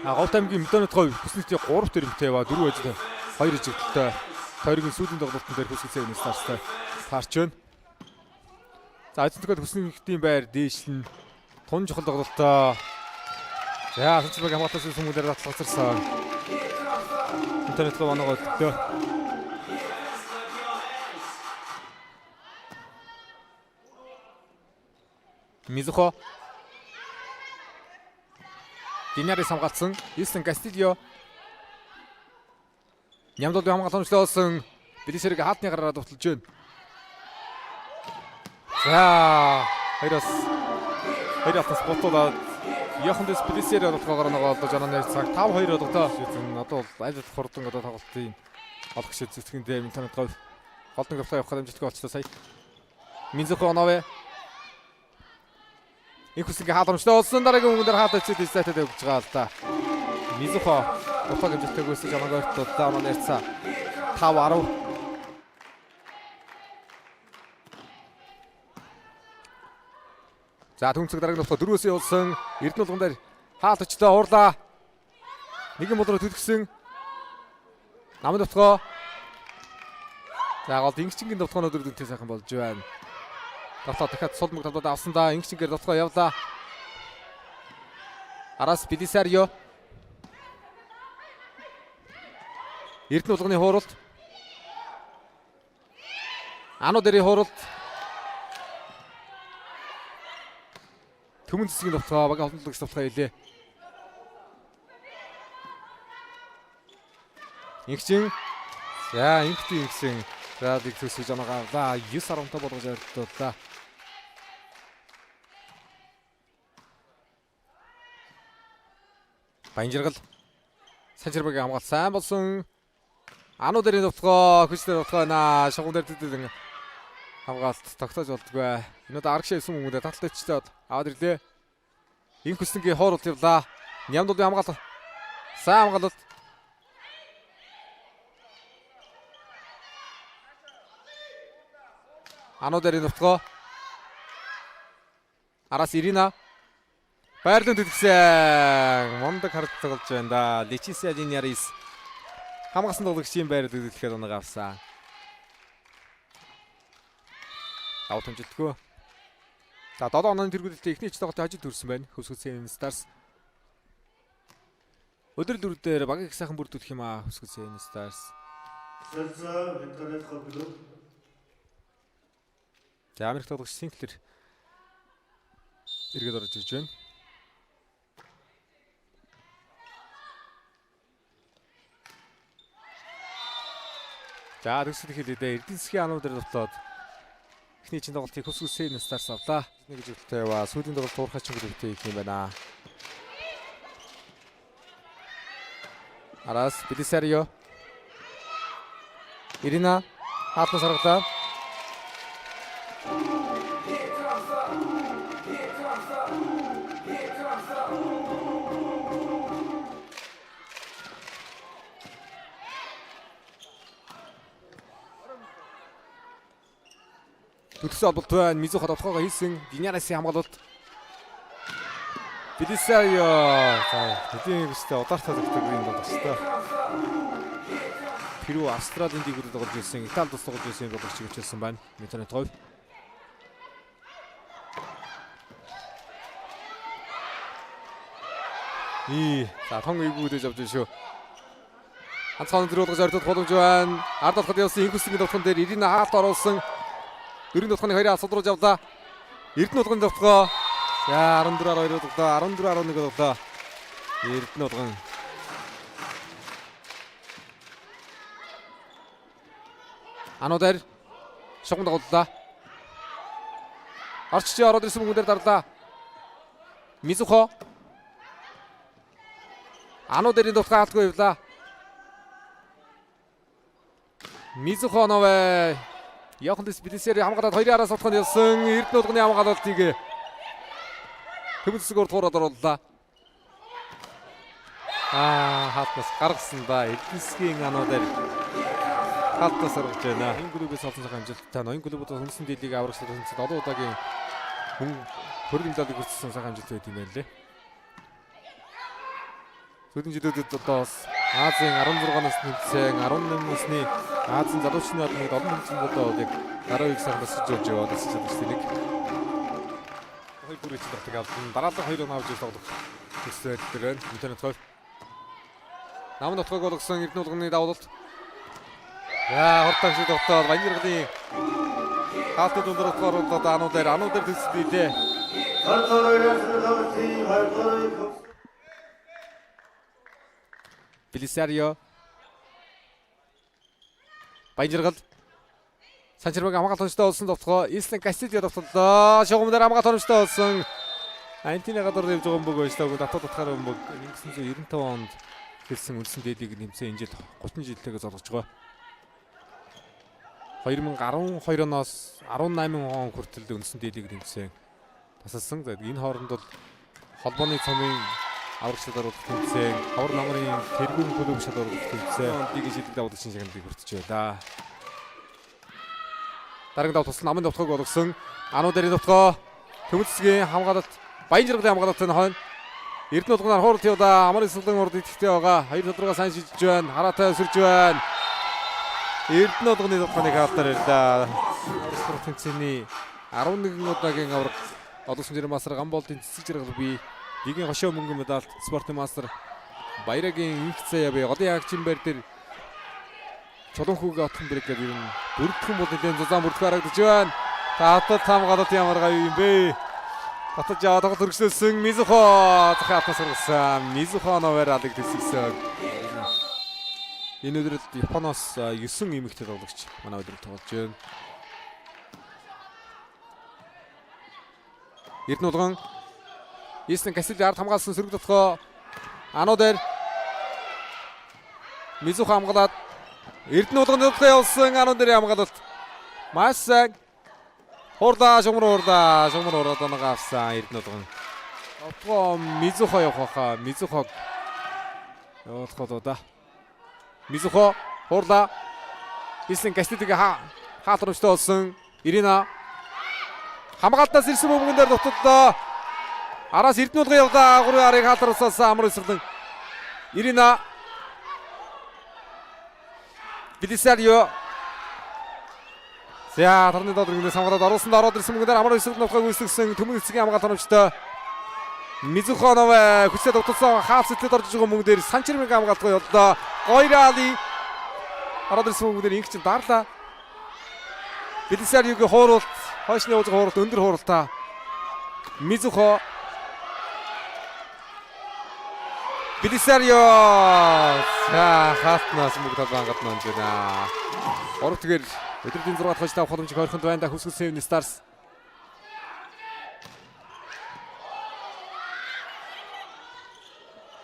Говт аймгийн Миланотгой хүснэгтийн 3 тэрэмтэй яваа 4 ажил 2 ижигдэлтэй. Тойргийн сүүлийн тоглолтын дээр Хүсгэл Seven Stars-тай таарч байна. За эзэн төгөл хүснэгтийн байр дээшлэн тун чухал тоглолтоо. За Санчирбаг хамгаалалтын сүмгүүдээр таталцарсан. Интернет руу оноогоо өдөө. Мизухо Динарис хамгаалсан. Юстин Кастильо. Нямдууд хамгаалал онцлоосон. Билисэрэг хаалтны гараараа дуталж байна. За хоёроос хоёр алтаас бутуулаад Яхондес Билисэр одолгоогоор нэг олдож анаа цаг 5-2 одолтоо. Одоо бол аль болох хурдан одоо тоглолтын олох шид зүтгэндээ интернет говь голдон гавлаа явах амжилтгүй болчихлоо сая. Минзухо оновэ. Их хүсэнгийн хаал оромжтой болсон дараагийн өмнө дээр хаалт очиж дизайтад өгч байгаа л да. Мизухо дутаг амжилттай гүйцэж амаг ойртууллаа. Манай ярьцаа 5-10. За түнцэг дараагийн дутгаа дөрвөөс явуулсан. Эрдэнэ болгон дээр хаалт очлоо уурлаа. Нэгэн болроо төлгсөн. Намын дутгаа. За гол Ингчингийн дутгаанууд үр дүнтэй сайхан болж байна. Дотоо дахиад сул мөг тавдаад авсан да. Ингчингээр дутгаа явлаа. Араас Билисарио. Эрдэнэ болгоны хууралт. Ану дэрийн хууралт. Төмөн зэсгийн дутгаа багийн холбогдол дутгаа илээ. Ингчин. За инхтийн ингэсэн. За дэг төсөж оноогоо авлаа. 9-10 болгож ойртууллаа. Баянжиргал Санчирбагийн хамгаалт сайн болсон. Ану дэрийн дутгаа, хүчтэй дутгаа наа. Шугам дээр төдөлөн хамгаалт тогтоож болдгоо. Энэ удаа арагшаа 9 хүмүүдээ таталт өчтөө аваад ирлээ. Инх хүснгийн хооролт явлаа. Нямдуудын хамгаалт. Сайн хамгаалалт. Ану дэрийн дутгаа. Араас Ирина. Байрлан төлгсөн. Мундаг харж тоглож байна да. Лечисия Линярис хамгаалсан тоглогчийн байр төлөвлөхээр унаг авсан. Давт хэмжилтгүй. За 7 онооны тэргүүлэлтээ эхний ч тоглолтын хожид төрсэн байна. Хөсгөл Seven Stars. Өдөр дөрөв дээр багийг их сайхан бүрдүүлэх юм аа. Хөсгөл Seven Stars. Солилцоо интернет клуб. За Америк тоглогч Синклер эргээд орж ирж байна. За төгсгөл хэлээдээ Эрдэнэ засгийн ануу дээр довтлоод эхний чин тоглолтыг Хөсгөл Seven Stars авлаа. Нэг жигтэй яваа. Сүүлийн тоглолт Уурхай чин клубтэй хийх юм байна. Араас Билисарио. Ирина хаалтнаас харгалаа. Төлсөн холболт байна. Мизухо довтолгоогоо хийсэн. Диньярасын хамгаалалт. Билисарио. За хэдийн хүчтэй удаартаа зогтдаг юм тоглогчтой. Перу, Австралийн лигүүд тоглож ирсэн, Италид бас тоглож ирсэн тоглогч хичээсэн байна. Интернет говь. И за том эвгүүдэж авч шүү. Ганцхан зөрүү болгож ойртох боломж байна. Ард болоход явсан инх үсгийн довтхон дээр Ирина хаалт оруулсан. Дөрвөн довтхоныг хоёрын асуудруулж авлаа. Эрдэнэ болгон довтгоо. За 14-2 боллоо. 14-11 боллоо. Эрдэнэ болгон. Ануу дээр шугам дагууллаа. Орчиж ороод ирсэн мөнгөн дээр дарлаа. Мизухо. Ануу дэрийн дутгаа алдгүй явлаа. Мизухо новэ. Яхондес Билисери хамгаалаад хоёрын араас утганд явсан. Эрдэнэ болгоны хамгаалалтыг Төмөн зэсэг урд орууллаа. Хаалтнаас гаргасан да. Эрдэнэ засгийн ануу дээр хаалтнаас гаргаж байна. Энэ клубээс олсон сайхан амжилттай. Ноён клубүүд үндсэн дийлийг аврагчлаад үндсэн олон удаагийн хөрөнгө медалийг хүртсэн сайхан амжилт байт юм байна лээ. Сүүлийн жилүүдэд одоо бас Азийн 16-наас нэмсэн 18 насны Азийн залуучны наадмыг олон тэмцээнд одоо яг гаруй их сайхан тасч явж яваад тасч чадсан нэг. Хоёр бүр ичид тогтог авсан. Дараалал хоёр он авч тоглох төсөл дээр байна. Интернет хоёр. Нам нутгаг болгосон Эрдэнэ улганы давуулалт. За хурдан шиг тогтоод Баянжиргалын хаалтын дундор утгаар одоо ануу дээр төсөлдөө. Белисарио Баянжиргал Санчирмаг хамгаалт хончтой болсон довтгоо Ислан Кастильо довтлоо. Шугам дээр хамгаалт хончтой болсон. Антины гадуур явж байгаа бөмбөг ажиллаагүй татуу татхаар бөмбөг 1995 онд хэлсэн үндсэн дээдлийг нэмсэн энэ жил 30 жилтэйгээ золгож байгаа. 2012 оноос 18 он хүртэл үндсэн дээдлийг нэмсэн тасалсан. За энэ хооронд бол холбооны цомын авраг шалгаруулах тэмцээн, хавар намрын тэргүүн клуб шалгаруулах тэмцээн, лигийн шийдэл давуулагчийн шагналыг хүртэж байлаа. Дараагийн дав тусал намын довтгоог болгосон. Ануу дэрийн довтгоо Төмөцгийн хамгаалалт Баян жаргалын хамгаалалтын хойно Эрдэнэ улганаар хууралт явуулаа. Амар эсгэлэн урд идэвхтэй байгаа. Хоёр тал руугаа сайн шидэж байна. Хараатай өсөрж байна. Эрдэнэ улганы довтгооныг хаалтаар ирлээ. Аврах тэмцээний 11 удаагийн авраг олон сүнжирийн мастер Гамболдын цэцэг жаргал бий. Лигийн хошоо мөнгөн медальт спортын мастер Баярагийн инх заяа бий. Голын хаагчийн байр дээр Чулуун хүүгээ отхон бэрэг гэдэг юм бүрдхэн бол нэлээд зузаан бүрдэх харагдаж байна. Татал хамгаалалт ямар гоё юм бэ? Татаж яваа тоглолт өргөжлөсөн Мизухо захын алтнаас сургасан. Мизухо новер алыг төсөйсөн. Энэ өдрөлд Японоос 9 эмэгтэй тоглогч манай өдрөд тоглож байна. Эрдэнэ улган Исэн Касил ард хамгаалсан сөрөг дотгоо Ануу дээр Мизухо хамгаалаад Эрдэнэ улган дотгоо явсан Ануу дээр хамгаалалт маш сайн. Хурлаа шугамар хурлаа шугамар хураад оноо авсан Эрдэнэ улган. Дотгоо Мизухо явах байхаа Мизухог явуулах болоо да. Мизухо хурлаа Исэн Кастилиг хаалт урамштай болсон. Ирина хамгаалтаас ирсэн бөмбөгөн дээр дуттлаа. Араас Эрдэнэ улган явлаа. 3 арыг хаалтруулсаас амар эсгэлэн. Ирина Белисарио За тарны доод рүүгнээс хамгаалаад оруулсан да ороод ирсэн мөнгөөр амар эсрэг нутгаг үүсгэсэн төмөн эцгийн хамгаалт оновчтой Мизухонов хүчтэй довтолсон хаалт сэтлээд орж байгаа мөнгө дээр Санчирмиг хамгаалтгаа явлаа. Гойрали ороод ирсэн мөнгө дээр инх чинь дарлаа. Белисариогийн хууруулт хойшны явж байгаа хууруулт өндөр хууруултаа Мизухо Белисарио за хаалтнаас мөнгө талбай гадна онж байна. 3 тэгэхээр өдрийн 6 дахь хожид авах боломжийг ойрхонд байна да Хүсгэл Seven Stars.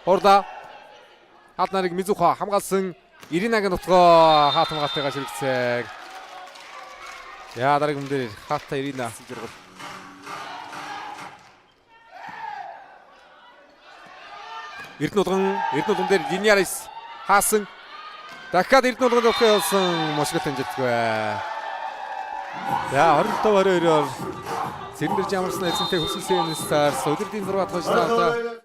Хурда хаалт нарыг Мизухо хамгаалсан Иринагийн нутгаа хаалт хамгаалтайгаа ширэгцээ. Я дараагийн өмнө дээр хаалтаа Ирина жаргал. Эрдэнэ улган дээр Линьярис хаасан. Дахиад Эрдэнэ улган довтгоо явуулсан мошгол амжилтгүй. За 25-22-оор Цэрэн дэрж ямарсан эзэнтэй Хүсгэл Seven Stars өдрийн 6 дахь хожид авлаа.